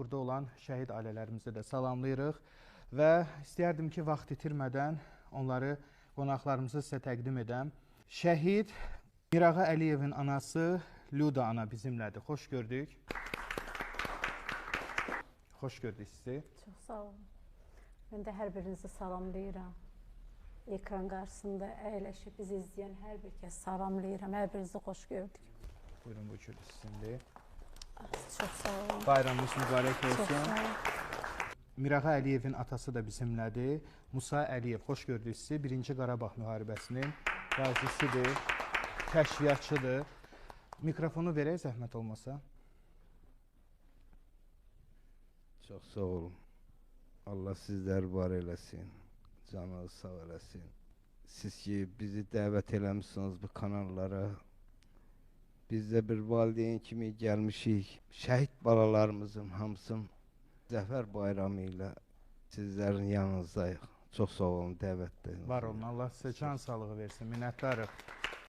Burada olan şəhid ailələrimizi də salamlayırıq və istəyərdim ki, vaxt itirmədən onları, qonaqlarımızı sizə təqdim edəm. Şəhid Mirağa Əliyevin anası Lüda ana bizimlədir. Xoş gördük. Xoş gördük sizi. Çox sağ olun. Mən də hər birinizi salamlayıram. Ekran qarşısında əyləşib bizi izləyən hər bir kəs salamlayıram. Hər birinizi xoş gördük. Buyurun, bu gül sizindir. Çox sağ olun. Bayramınız mübarək Çox olsun. sağ olun. Mirağa Əliyevin atası da bizimlədir. Musa Əliyev, xoş gördük sizi. Birinci Qarabağ müharibəsinin qazisidir, kəşfiyyatçıdır. Mikrofonu verək zəhmət olmasa. Çox sağ olun. Allah sizləri var eləsin. Canınız sağ eləsin. Siz ki bizi dəvət eləmisiniz bu kanallara. Biz də bir valideyn kimi gəlmişik. Şəhid balalarımızın hamısının Zəfər bayramı ilə sizlərin yanınızdayıq. Çox sağ olun dəvətdə. Var olun. Allah sizə can sağlığı versin. Minnətdarıq.